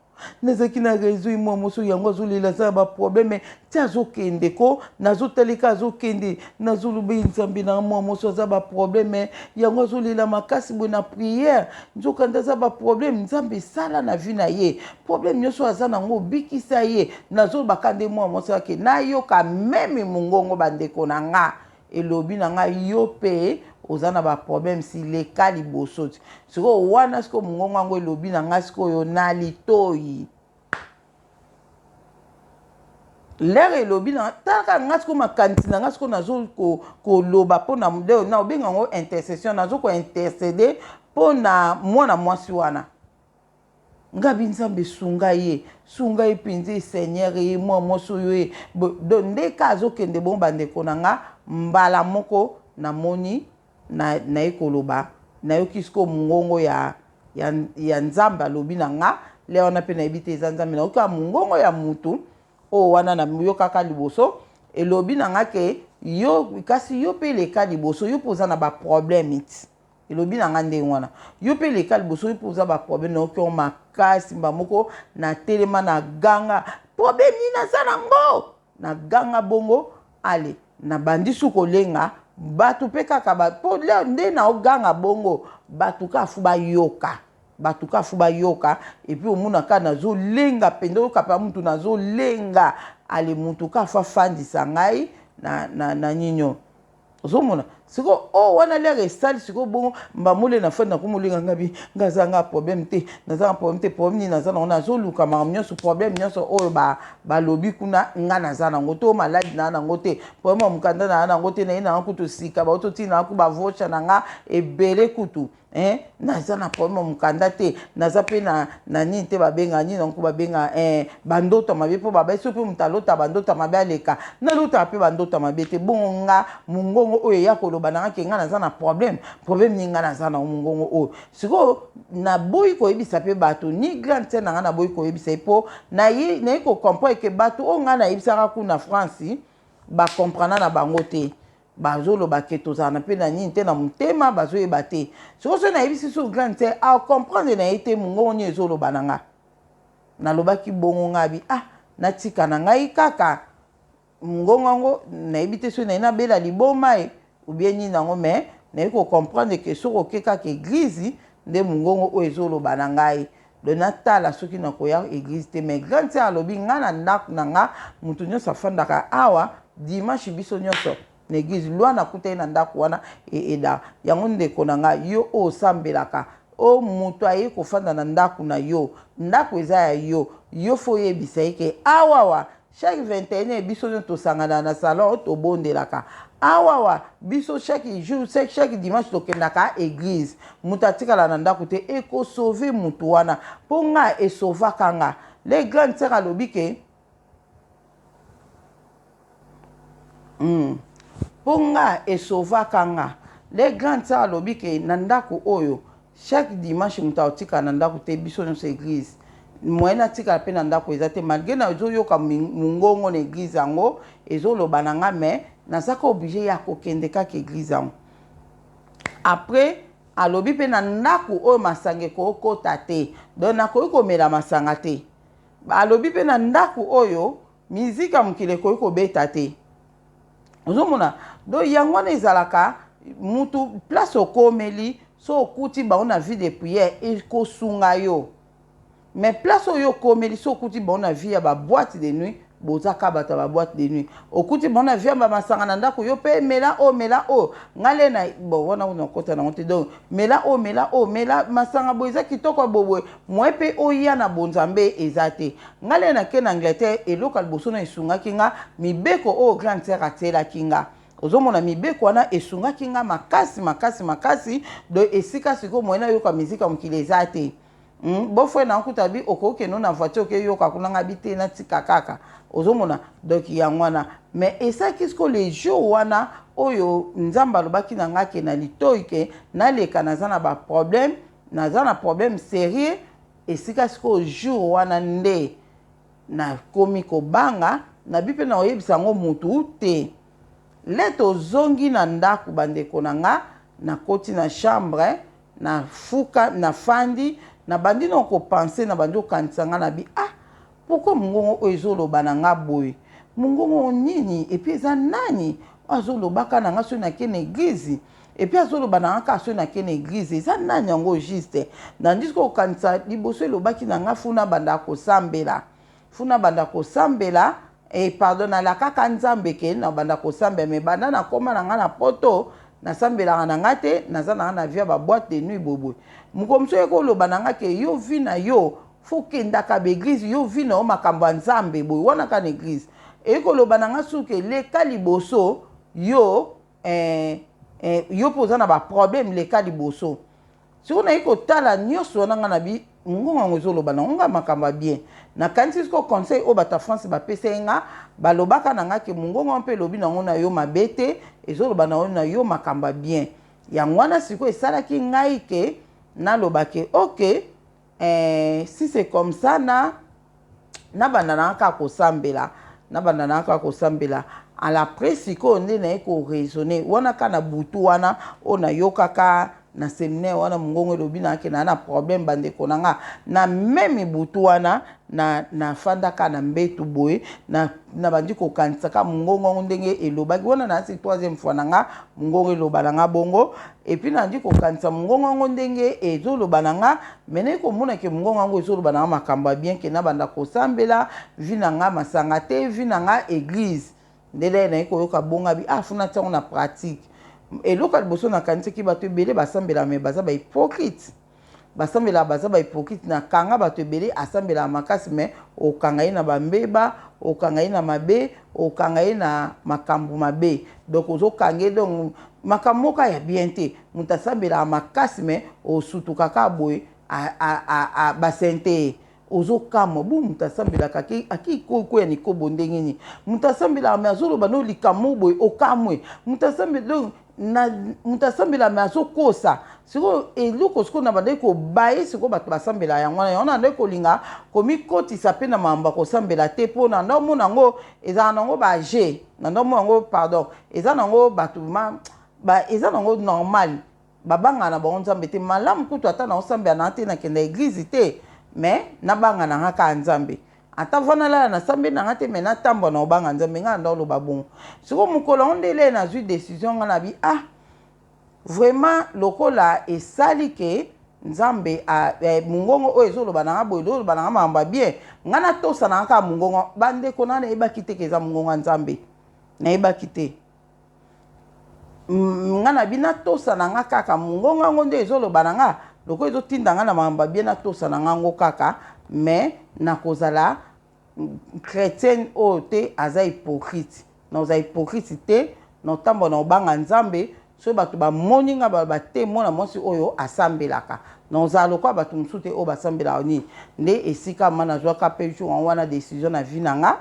nazalaki na raison. Mwa moso yango azolela, aza na baproblème ti azokende ko, nazotalika azokende, nazoloba: Nzambe na mwa moso aza baproblème yango, azolela makasi boye na prière, nzokande aza baproblème. Nzambe, esala na vie na ye, problème nyonso aza nango, obikisa ye. Nazolobaka nde mwa moso ake, nayoka même mongongo, bandeko na nga, elobi na ngai: yo mpe oza na baproblème, sileka liboso ti. Sikoyo wana, sikoyo mongongo yango elobi na ngai sikoyo na litoi lere, elobi na talaka nga sikoyo makanisi na nga. Sikoyo nazo koloba mpo na na obenga yango intercession, nazo kointercéder mpo na mwana mwasi wana. Ngabi: Nzambe, sunga ye, sunga ye mpenza, Seigneur. Ye mwa mwasi oyo ye donc ndeka azokende bongo, bandeko na nga, mbala moko namoni naye koloba, nayoki sikoyo mongongo ya Nzambe alobi na nga. Le wana mpe nayebi te eza Nzambe, nayoki ya mongongo ya mutu oyo wana nayokaka liboso, elobi na nga ke yo kasi, yo mpe eleka liboso, yo mpe oza na baproblème ti. Elobi na nga ndenge wana: yo mpe eleka liboso, yo mpe oza baproblème. Nayoki yango makasi, mba moko natelema, na ganga: problème nini naza nango? Na ganga bongo. Ale nabandi su kolenga bato mpe kaka mpo nde naoganga bongo, bato kaka faut bayoka, bato kaka faut bayoka. Et puis omona kaka nazolenga mpenza, oyoka mpe mutu nazolenga. Ale mutu kaka faut afandisa ngai na nini. Ozomona sikoyo oyo wana lere esali sikoyo bongo, mbamole nafandi, nakomolenga ngabi: nga aza nga problème te, naza na problème te. Problème nini naza nango? Nazoluka makambo nyonso, problème nyonso oyo balobi kuna, nga naza nango te. Oyo maladi naa nango te, problème ya mokanda naa nango te, naye nanga kutu sika baototina ku bavocha na nga ebele kutu. Naza na problème ya mokanda te, naza mpe na nini te, babenga nini yango, babenga bandoto mabe, mpo babai so mpe moto alota bandoto mabe aleka. Nalotaka mpe bandoto mabe te. Bongo nga mongongo oyo eya koloba nanga ke nga naza na problème, problème nini nga naza na mongongo oyo? Sikoyo naboyi koyebisa mpe bato, ni grande sœur na nga naboyi koyebisa ye, mpo naye kocomprendre ke bato oyo nga nayebisaka kuna France bacomprendre na bango te. Bazoloba ke tozala na mpe na nini te na motema, bazoyeba te. Sikoyo soki nayebisi so grande sœur, acomprendre na ye te mongongo nini ezoloba na nga. Nalobaki bongo, nga bi ah, natika na ngai kaka mongongo yango. Nayebi te soki naye nabela liboma e ou bien nini yango, mais nayebi kocomprendre ke soki oke kaka église nde mongongo oyo ezoloba na ngai. Donc natala soki nakoya église te. Mais grande sœur alobi nga na ndako na nga, moto nyonso afandaka awa, dimanche biso nyonso na église. Lwa nakuta ye na ndako wana eda yango. Ndeko na ngai, yo oyo osambelaka, o moto aye kofanda na ndako na yo, ndako eza ya yo, yo faut oyebisa ye ke awawa. Chaque 21 biso nyonso tosangana na salon, tobondelaka awawa. Biso chaque jour, chaque dimanche tokendaka église. Moto atikala na ndako te. Ekosauver motu wana, mpo nga esauvaka nga. Le grande sœur alobi ke mpo nga esauvaka nga. Le grande sœur alobi ke na ndako oyo, chaque dimanche moto aotikala na ndako te, biso nyonso église. Moyen natikala mpe na ndako eza te, malgré nazoyoka mongongo na église yango ezoloba na nga, mais nazaka obligé ya kokende kaka église yango. Après alobi mpe na ndako oyo masanga ekokota te, donc nakoki komela masanga te. Alobi mpe na ndako oyo miziki ya mokili ekoki kobeta te. Ozomona, donc yango wana ezalaka mutu place okomeli. So okuti bango na vie de prière, ekosunga yo. Mais place oyo okomeli, so okuti bango na vie ya baboîte de nuit, bozaka bato ya baboîte de nuit. Okuti bango na vie ya bamasanga na ndako, yo mpe mela oyo, mela oyo. Ngai le na bon wana kuna okota nango te. Donc mela oyo, mela oyo, mela masanga boye, eza kitoko boboye. Moye mpe oya na bonzambe eza te. Ngai le nake na Angleterre, eloko ya liboso na esungaki nga, mibeko oyo grande sœur atielaki nga. Ozomona, mibeko wana esungaki nga makasi, makasi, makasi. Donc esika sikoyo moye nayoka miziki ya mokili eza te. Bofrère na nkuta bi okokende na voiture, okeyoka kuna. Nga bi te, natika kaka. Ozomona, donc yango wana. Mais esalaki siko le jour wana oyo Nzambe alobaki na nga ke na litoi ke naleka, naza na baproblème, naza na problème sérieux. Esika sikoyo jour wana nde nakomi kobanga, nabi mpe na koyebisa yango mutu te. Le tozongi na ndako, bandeko na nga, nakoti na chambre, nafuka, nafandi, nabandi na kopenser, nabandi kokanisa. Nga nabi: "Ah, pourquoi mongongo oyo ezoloba na nga boye? Mongongo nini? Et puis eza nani oyo azolobaka na nga soki nake na église? Et puis azoloba na nga kaka soki nake na église, eza nani yango juste?" Nandi soki kokanisa liboso elobaki na nga funa banda kosambela, funa banda kosambela. E pardon, nalakaka Nzambe ke na banda kosambela, mais banda nakóma na nga na Poto, nasambelaka na nga te, naza na nga na vie ya baboîte de nuit boyeboye. Mokolo mosusu oye koloba na nga ke yo vie na yo faut kendaka baéglise, yo vie na yo makambo ya Nzambe boye wana kaka na église. Eye koloba na nga suki leka liboso yo, yo mpo oza na baproblème, leka liboso. Sikoyo naye kotala nyonso wana, nga na bi ngongo yango ezoloba nango nga makambo ya bien. Nakanisi sikoyo conseil oyo bato ya France bapesa ye nga. Balobaka na nga ke mongongo mpe elobi nango na yo mabe te, ezoloba na yo na yo makambo ya bien. Yango wana sikoyo esalaki ngai ke naloba ke ok, si c'est comme ça, na nabanda nanga kaka kosambela, nabanda nanga kaka kosambela. Après sikoyo nde naye koraisonner wana kaka na butu wana oyo nayokaka na séminaire wana mongongo elobi nake naa na problème. Bandeko na nga, na même butu wana nafandaka na mbetu boye, nabandi kokanisaka mongongo yango ndenge elobaki wana. Nasi troisième fois na nga mongongo eloba na nga bongo. Et puis nandi kokanisa mongongo yango ndenge ezoloba na nga, mais nayi komona ke mongongo yango ezoloba na nga makambo ya bien, ke nabanda kosambela, vie na nga masanga te, vie na nga église. Ndele nayi koyoka bongo bi ah, funa ntiango na pratique. Eloko ya liboso nakanisaki, bato ebele basambelaka mais baza bahypocrite. Basambelaka, baza bahypocrite. Nakanga bato ebele asambelaka makasi, mais okanga ye na bambeba, okanga ye na mabe, okanga ye na makambo mabe. Donc ozokanga ye, donc makambo moko ya bien te. Moto asambelaka makasi, mais osutukaka boye, basente ye. Ozokamwa bu moto asambelaka aki koya nikobo ndenge nini? Moto asambelaka mais azoloba no likambo boye, okamwe. Moto asambela, donc na moto asambela mais azokosa. Sikoyo eloko sikoyo na bandaki kobaye sikoyo bato basambela yango wana. Yango na bandaki kolinga komikotisa mpe na makambo ya kosambela te, mpo na ndaomona yango ezala nango baje na ndaomona yango, pardon, eza nango bato ma ba, eza nango normal, babangaka na bango Nzambe te. Malamu kutu ata na osambela na te, nakenda église te, mais nabanga na nga kaka Nzambe. Ata vana lala nasambeli na nga te, mais natambwa na obanga Nzambe. Ngai na oloba bongo. Sikoyo mokolo yango ndele nazwi décision, nga na bi ah, vraiment lokola esali ke Nzambe mongongo oyo ezoloba na nga boye, ezoloba na nga makambo ya bien, ngai natosa na nga kaka mongongo. Bandeko na, nayebaki te ke eza mongongo ya Nzambe, nayebaki te. Nga na bi natosa na nga kaka mongongo yango nde ezoloba na nga. Lokola ezotinda nga na makambo ya bien, natosa na nga yango kaka, mais nakozala Chretienne oyo te aza hypocrite. Nakozala hypocrite te, nakotambola na kobanga Nzambe, soki bato bamoni nga baloba te mwana mwasi oyo asambelaka. Nakozala lokola bato mosusu te oyo basambelaka nini. Nde esika ma nazwaka pe jour yango wana decision na vie na nga.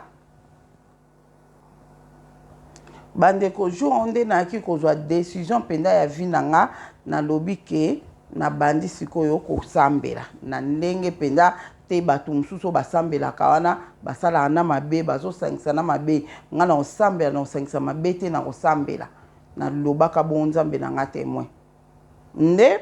Bandeko jour yango nde nayaki kozwa decision mpenza ya vie na nga, nalobi ke nabandi sikoyo kosambela na ndenge mpenza te bato mosusu oyo basambelaka wana basalaka na mabe, bazosangisa na mabe. Nga nakosambela, nakosangisa mabe te, nakosambela. Nalobaka bongo, Nzambe na nga temoin. Nde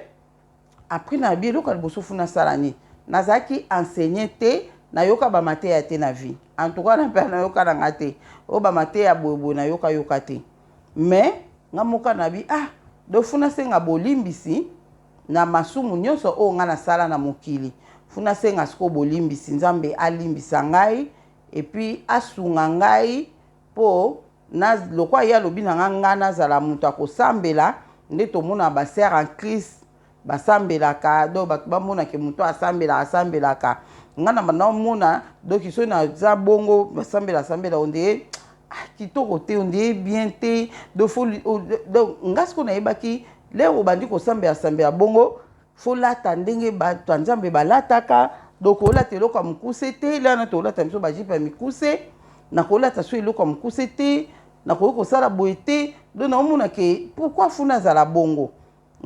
Après na bi eloko ya liboso fou nasala nini? Nazalaki enseigner te, nayoka ba mateya te na vie. En tout cas na pe nayoka na nga te. Oyo ba mateya boye boye nayoka yoka te. Mais nga moko na bi ah donc fou nasenga bolimbisi na masumu nionso oyo nga nasala na mokili. Fou nasenga sikoyo bolimbisi Nzambe alimbisa ngai et puis asunga ngai po na lokola ye alobi na nga nga nazala moto ya kosambela nde tomonaka ba sœur en Christ basambelaka donc bato bamona ke moto asambelaka asambelaka nga na banda omona donc soki naza bongo basambela sambela onde ah, kitoko te onde bien te donc faut donc nga sikoyo nayebaki lere obandi kosambela sambela bongo Faut lata ndenge batu ya nzambe balataka donc olata eloko ya mukuse te lana tolata biso ba jupe ya mikuse nakolata so eloko ya mukuse te nakoki kosala boye te donc naomona ke pourquoi funa azala bongo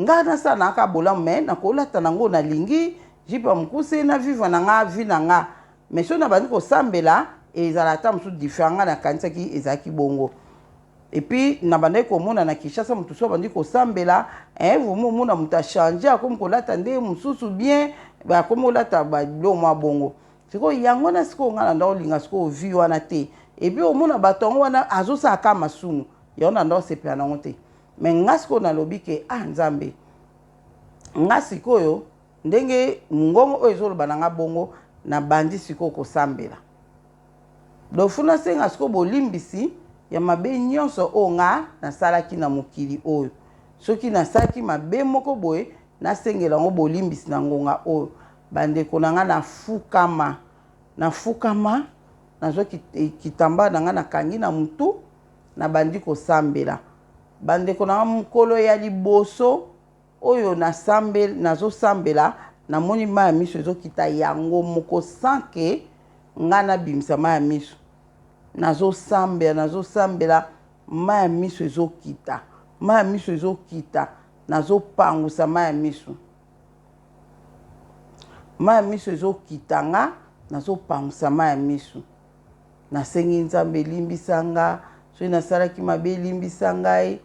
nga nasala na kaka bolamu mais nakolata nango nalingi jupe ya mukuse na vivre na nga vie na nga mais soki nabandi kosambela ezala ata mosusu différent nga nakanisaki ezalaki bongo. Et puis na bandaki komona na Kinshasa mutu soki abandi kosambela eh vraiment omona mutu a changer akomi kolata nde mususu bien akomi kolata ba biloko mwa bongo sikoyo yango wana sikoyo ngai nanda kolinga sikoyo vie wana te et puis omona bato yango wana azosala kaka masumu yango nanda kosepela nango te mais ngai sikoyo nalobi ke ah Nzambe ngai sikoyo ndenge mongongo oyo ezoloba na ngai bongo nabandi sikoyo kosambela. Donc faut nasenga sikoyo bolimbisi ya mabe nionso oyo nga nasalaki na mokili oyo. Soki nasalaki mabe moko boye nasengela yango bolimbisi na ngonga oyo. Ba ndeko na nga nafukama, nafukama nazwa kitambala na nga nakangi na mutu nabandi kosambela. Ba ndeko na nga mokolo ya liboso Oyo na sambel nazo sambela na moni mayi ya misu ezo kita yango moko sans que nga na bimisa mayi ya misu nazo sambela nazo sambela mayi ya misu ezo kita mayi ya misu ezo kita nazo pangusa mayi ya misu mayi ya misu ezo kita nga nazo pangusa mayi ya misu nasengi nzambe limbisa nga soki nasalaki mabe limbisa ngai.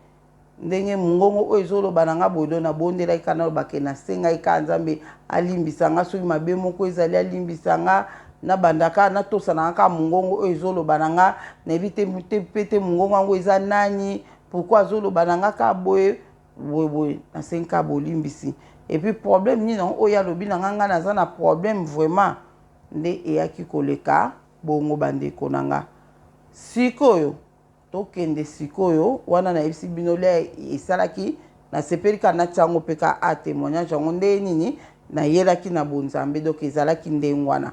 Ndenge mongongo oyo ezoloba na nga boye, donc nabondelaki kaka naloba ke nasengaki kaka Nzambe alimbisa nga soki mabe moko ezali alimbisa nga, nabanda kaka natosa na nga kaka mongongo oyo ezoloba na nga, nayebi te pe te mongongo yango eza nani, pourquoi azoloba na nga kaka boye, boye boye, nasengi kaka bolimbisi. Et puis problème nini yango oyo ye alobi na nga, nga naza na problème vraiment nde eyaki koleka bongo ba ndeko na nga. Sikoyo. Tokende sikoyo wana nayebisi bino lia esalaki nasepeli kaka natia yango pe kaka a temoignage yango ndenge nini nayelaki na bonzambe donc ezalaki ndenge wana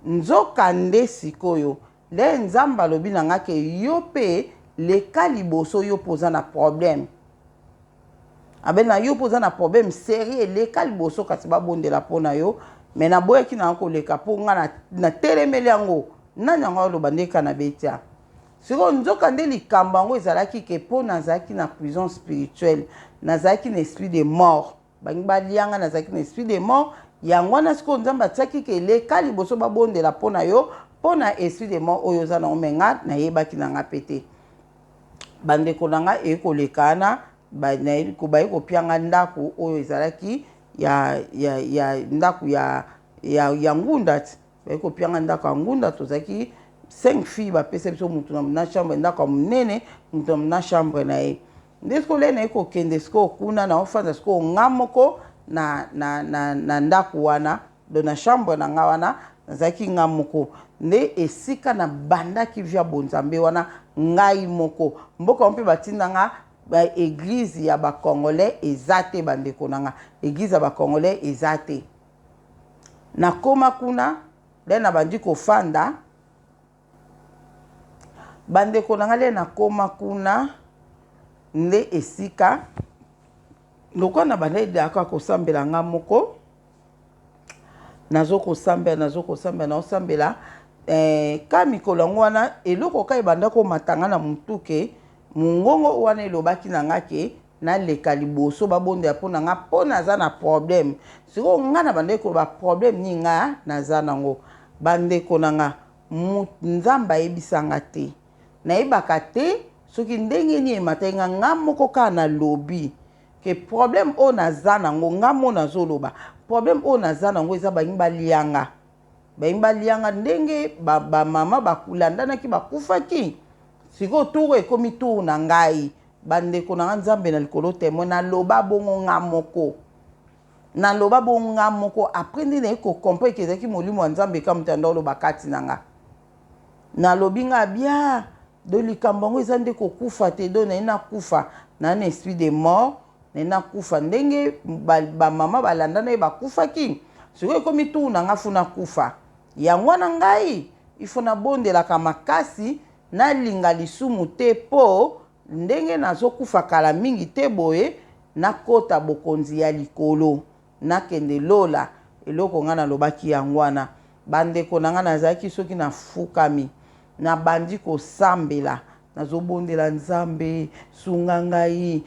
nzoka nde sikoyo nde nzambe alobi na nga ke yo pe leka liboso yo pe oza na problème abe na yo pe oza na problème serieux leka liboso kasi babondela po na yo mais naboyaki na nga koleka po nga natelemeli yango nani yango aloba nde kaka nabetia Sikoyo nzoka nde likambo yango ezalaki ke po nazalaki na prison spirituelle, nazalaki na esprit de mort, balingi balia nga, nazalaki na esprit de mort, yango wana sikoyo Nzambe atiaki ke leka liboso babondela po na yo, po na esprit de mort oyo oza na yango, mais nga nayebaki na nga pe te. Ba ndeko na nga eye koleka wana, baye kopia nga ndako oyo ezalaki ya, ya, ya ndako ya, ya, ya ngunda ti. Baye kopia nga ndako ya ngunda, tozalaki 5 filles, bapesa biso mutu na na chambre, ndako ya munene, mutu na na chambre na ye. Nde sikoyo lelo naye kokende sikoyo kuna, naofanda sikoyo nga moko na, na, na, na ndako wana, donc na chambre na nga wana, nazalaki nga moko. Nde esika nabandaki vie ya bonzambe wana ngai moko. Mboka yango mpe batinda nga ba eglise ya ba congolais eza te ba ndeko na nga, eglise ya ba congolais eza te. Nakoma kuna then nabandi kofanda. Bandeko na ngai, le nakoma kuna nde esika lokola na bandaki kaka kosambela nga moko, nazokosambela, nazokosambela, naosambela ka mikolo yango wana, eloko ka ebanda komata nga na motu ke mongongo wana elobaki na nga ke naleka liboso, babondela mpo na nga, mpo naza na problème. Sikoyo nga na bandaki koloba: problème nini nga naza nango? Bandeko na nga, Nzambe ayebisanga te, nayebaka te soki ndenge nini emataki nga. Nga moko kaka nalobi ke problème oyo naza nango, nga mo nazoloba, problème oyo naza nango eza balingi balianga, balingi balianga ndenge bamama ba balandanaki, bakufaki. Sikoyo tour ekomi tour na ngai. Bandeko na nga, Nzambe na likolo témoin, naloba bongo nga moko, naloba bongo nga moko. Après nde naye kocomprendre ke ezalaki molimo ya Nzambe ka moto anda oloba kati na nga. Nalobi nga bia do likambo yango eza nde kokufa te, do naye nakufa na na esprit de mort, naye nakufa ndenge bamama ba balanda na ye bakufaki. Sikoyo ekomi tour na nga, faut nakufa. Yango wana ngai il faut nabondelaka makasi, nalinga lisumu te, mpo ndenge nazokufa kala mingi te boye, nakota bokonzi ya likolo, nakende lola. Eloko ngai nalobaki yango wana. Bandeko na ngai, nazalaki soki nafukami, nabandi kosambela, nazobondela: Nzambe, sunga ngai,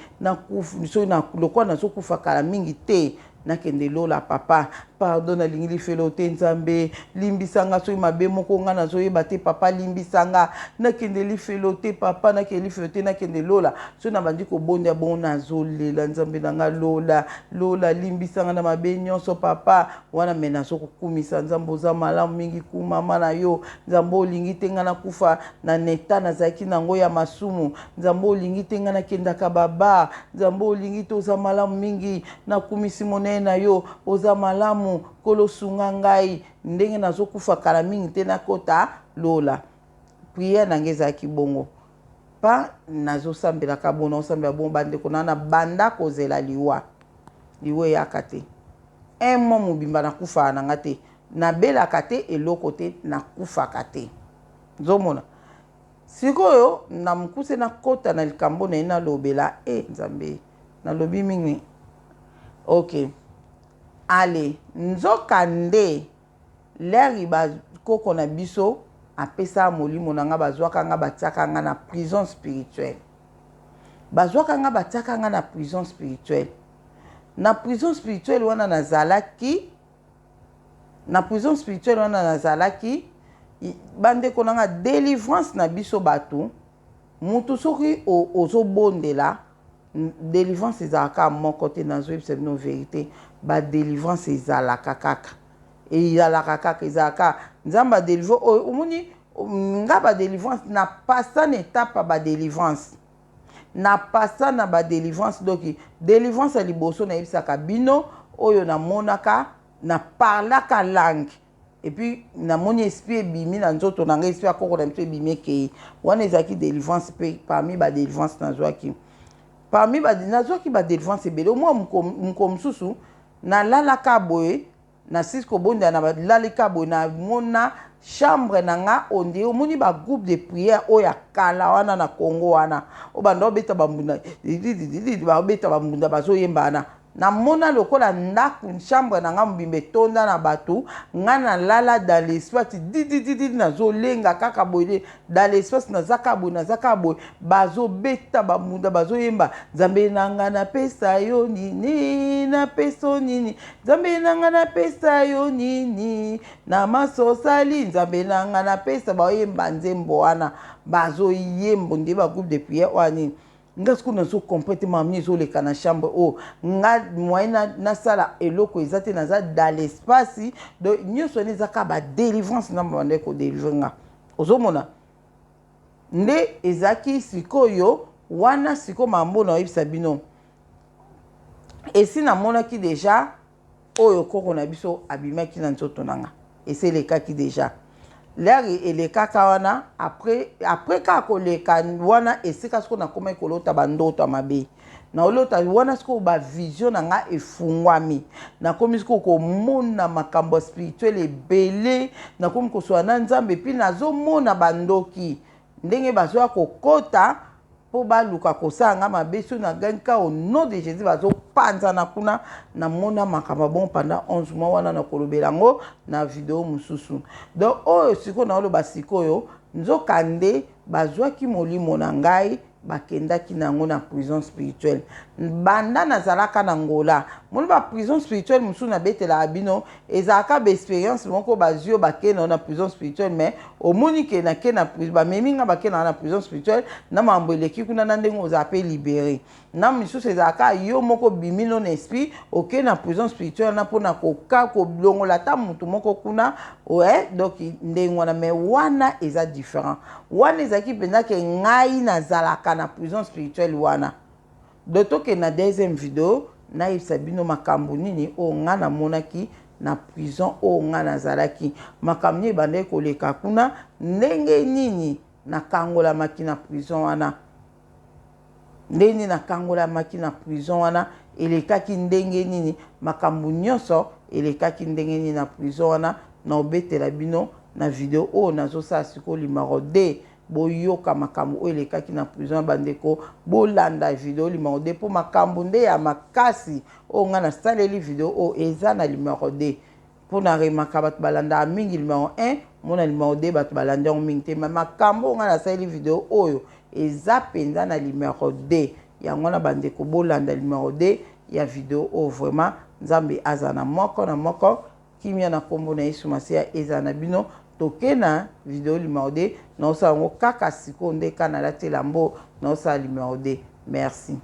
soki lokola nazokufa kala mingi te, nakende lola. Papa, pardon, nalingi lifelo te. Nzambe, limbisanga soki mabe moko nga nazoyeba te. Papa, limbisanga, nakende lifelo te. Papa, nakende lifelo te, nakende lola. Soki nabandi kobondela bongo, nazolela: Nzambe na nga, lola, lola, limbisanga na mabe nyonso, papa. Wana me nazokokumisa Nzambe: oza malamu mingi, kumama na yo. Nzambe, olingi te nga nakufa na neta nazalaki nango ya masumu. Nzambe, olingi te nga nakendaka baba. Nzambe, olingi te, oza malamu mingi, nakumisi monene na yo, oza malamu. Nkolo, sunga ngai ndenge nazokufa kala mingi te, nakota lola. Prière na ngai ezalaki bongo pa, nazosambelaka bongo, nazosambela bongo. Bandeko na, na banda kozela liwa, liwa eyaka te. Un mois mobimba nakufaka na nga te, nabelaka te, eloko te, nakufaka te. Nzomona sikoyo na mokuse, nakɔta na likambo na ye, nalobela e Nzambe, nalobi mingi. Ok, ale nzoka nde leri bakoko na biso apesaka molimo na nga, bazwaka nga, batiaka nga na prison spirituelle. Bazwaka nga, batiaka nga na prison spirituelle. Na prison spirituelle wana nazalaki, na prison spirituelle wana nazalaki. Bandeko na nga, délivrance na biso bato, mutu soki ozobondela, délivrance ezalaka moko te. Nazoyebisa bino vérité, badélivrance ezalaka kaka, ezalaka kaka, ezalaka. Nzambe adélivre oyo omoni nga, badélivrance na pasa na étape ya badélivrance, na pasa na badélivrance. Donc délivrance ya liboso nayebisaka bino oyo namonaka, naparlaka langue et puis namoni esprit ebimi na nzoto na ngai, esprit ya koko na biso ebimi, ekei. Wana ezalaki délivrance. Mpe parmi badélivrance nazwaki, parmi nazwaki badélivrance ebele. Omwa moko mosusu, nalalaka boye, nasisi kobondela, na balalika boye, namona chambre na nga ondire omoni bagroupe de prière oyo ya kala wana na Congo wana, oyo banda obeta bambunda, babeta bambunda, bazoyemba wana. Namona lokola ndako, chambre na nga mobimba etonda na bato. Nga nalala dans l'espace, didididi, nazolenga kaka boye dans l'espace, naza kaka boye, naza kaka boye, bazobeta bambunda, bazoyemba: Nzambe na nga, napesa yo nini? Napesa yo nini? Nzambe na nga, napesa yo nini na masosali? Nzambe na nga, napesa. Baoyemba nzembo wana, bazoyembo nde bagroupe de prière oyo nini. Nga sikoyo nazocomprendre te makambo nini ezoleka na chambre oyo. Nga moyen nasala eloko eza te, naza dans l'espace. Donc nyonso wana eza kaka badélivrance Nzambe bandaki kodélivre nga. Ozomona nde ezalaki sikoyo wana. Sikoyo makambo na oyebisa bino, esi namonaki déjà oyo koko na biso abimaki na nzoto na nga, esi elekaki déjà. L'heure elekaka wana, après kaka koleka wana, esika sikoyo nakomaki kolota bandoto ya mabe. Naolota wana sikoyo, bavision na nga efungwami, nakomi sikoyo komona makambo ya spirituel ebele, nakomi kosola na Nzambe, et puis nazomona bandoki. Ndenge bazoya kokota mpo baluka kosala nga mabe, soki nagangi kaka au nom de Jésus, bazopanzana kuna. Namona makambo bon pendant 11 mois wana, nakolobela yango na video mosusu. Donc oyo sikoyo naoloba sikoyo, nzokande bazwaki molimo na ngai, bakendaki na yango na prison spirituelle banda nazalaka na Ngola. Moni baprison spirituelle mosusu nabetelaka bino, ezalaka baexpérience moko bazwi oyo bakende na prison spirituelle. Mais omoni ke nake na, bamemi nga, bakendaka na prison spirituelle na makambo eleki kuna, na ndenge ozala mpe libéré. Na misusu ezalaka yo moko bimi no na esprit, oke na prison spirituelle na mpona koka kolongola ata motu moko kuna. Ouais, donc ndenge wana. Mais wana eza différent. Wana ezalaki mpenza ke ngai nazalaka na prison spirituelle wana. Donc tokende na deuxième video, nayebisa bino makambo nini oyo ngai namonaki na prison oyo ngai nazalaki, makambo nini ebandaki koleka kuna, ndenge nini nakangolamaki na prison wana, ndenge nini nakangolamaki na prison wana, elekaki ndenge nini, makambo nyonso elekaki ndenge nini na prison wana. Na obetela bino na video oyo nazosala sikoyo numéro 2. Boyoka makambo oyo elekaki na prison ya bandeko. Bolanda video numéro 2 mpo makambo nde ya makasi oyo ngai nasaleli video oyo eza na numéro 2, mpo na remaka bato balandaka mingi numéro 1. Mona numéro 2, bato balandi yango mingi te. Mais makambo oyo ngai nasaleli video oyo eza mpenza na numéro 2. Yango wana, bandeko, bolanda numéro 2 ya video oyo. Vraiment, Nzambe aza na moko na moko. Kimia na nkombo na Yesu Masiya ezala na bino. Toke na video numéro 2. Naosala yango kaka sikoyo nde ka nalati elambo, naosala numéro 2. Merci.